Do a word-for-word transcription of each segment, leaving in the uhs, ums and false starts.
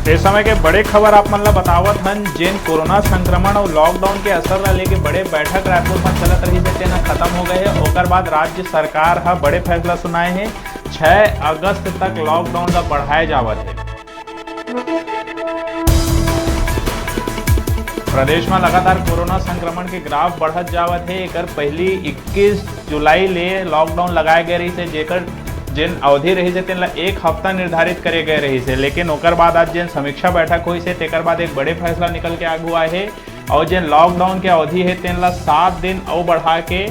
ए समय के बड़े खबर आप मन ला बतावत हन, जेन कोरोना संक्रमण अउ लॉकडाउन के असर ला लेके बड़े बैठक रायपुर म चलत रहिस हे, तेन ह खत्म हो गए हे। ओकर बाद राज्य सरकार ह बड़े फैसला सुनाए हे, छह अगस्त तक लॉकडाउन ला बढ़ाए जावत हे। प्रदेश म लगातार कोरोना संक्रमण के ग्राफ बढ़त जावत हे। एकर पहिली इक्कीस जुलाई ले लॉकडाउन लगाए गए रहिस हे, जेकर जेन अवधि रहिस हे, तेन ला एक हफ्ता निर्धारित करे गए रहिस हे, लेकिन ओकर बाद आज जेन समीक्षा बैठक होइस हे, तेकर बाद एक बड़े फैसला निकल के आगू आए हे। अउ जेन लॉकडाउन के अवधि हे, तेन ला सात दिन अउ बढ़ा के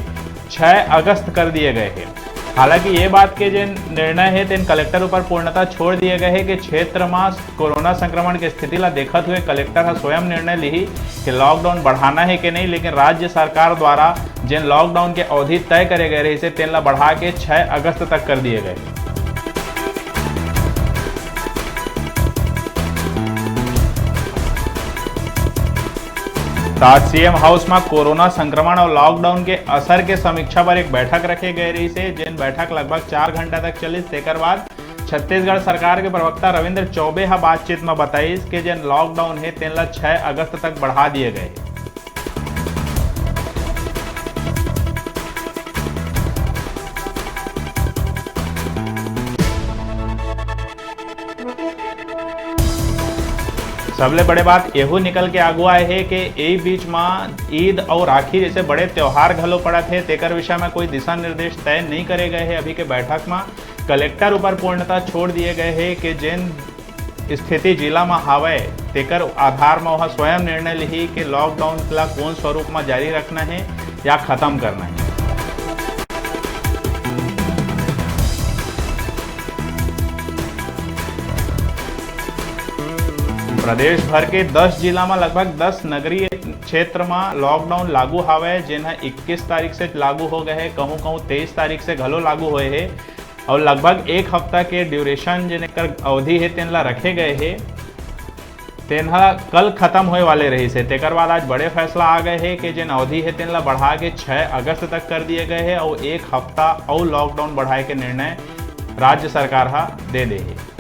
छह अगस्त कर दिए गए हे। हालांकि ये बात के जेन निर्णय हे, तेन कलेक्टर ऊपर पूर्णतः छोड़ दिए गए हे कि क्षेत्र म कोरोना संक्रमण के स्थिति ला देखत हुए कलेक्टर ह स्वयं निर्णय लिही कि लॉकडाउन बढ़ाना हे कि नहीं, लेकिन राज्य सरकार द्वारा जेन लॉकडाउन के अवधि तय करे गए रहिस हे, तेन ला बढ़ा के छह अगस्त तक कर दिए गए। त आज सीएम हाउस म कोरोना संक्रमण अउ लॉकडाउन के असर के समीक्षा बर एक बैठक रखे गए रहिस हे, जेन बैठक लगभग चार घंटा तक चलिस। तेकर बाद छत्तीसगढ़ सरकार के प्रवक्ता रविंद्र चौबे ह बातचीत म बताइस के जेन लॉकडाउन हे, तेन ला छह अगस्त तक बढ़ा दिए गए हे। सबले बड़े बात एहू निकल के आगू आए हे कि ए बीच म ईद अउ राखी जैसे बड़े त्योहार घलो पड़त हे, तेकर विषय म कोई दिशा निर्देश तय नइ करे गए हे अभी के बैठक म। कलेक्टर ऊपर पूर्णतः छोड़ दिए गए हे कि जेन स्थिति जिला म हावय, तेकर आधार म ओह स्वयं निर्णय लिही कि लॉकडाउन ला कोन स्वरूप म जारी रखना हे या खत्म करना हे। प्रदेश भर के दस जिला म लगभग दस नगरीय क्षेत्र म लॉकडाउन लागू हावय, जेन ह इक्कीस तारीख से लागू हो गए हे, कहूं-कहूं तेईस तारीख से घलो लागू होए हे। अउ लगभग एक हफ्ता के ड्यूरेशन, जेन एकर अवधि हे, तेन ला रखे गए हे, तेन ह कल खत्म होए वाले रहिस हे। तेकर बाद आज बड़े फैसला आ गए हे कि जेन अवधि हे, तेन ला बढ़ा के छह अगस्त तक कर दिए गए हे अउ एक हफ्ता अउ लॉकडाउन बढ़ाए के निर्णय राज्य सरकार ह दे दे हे।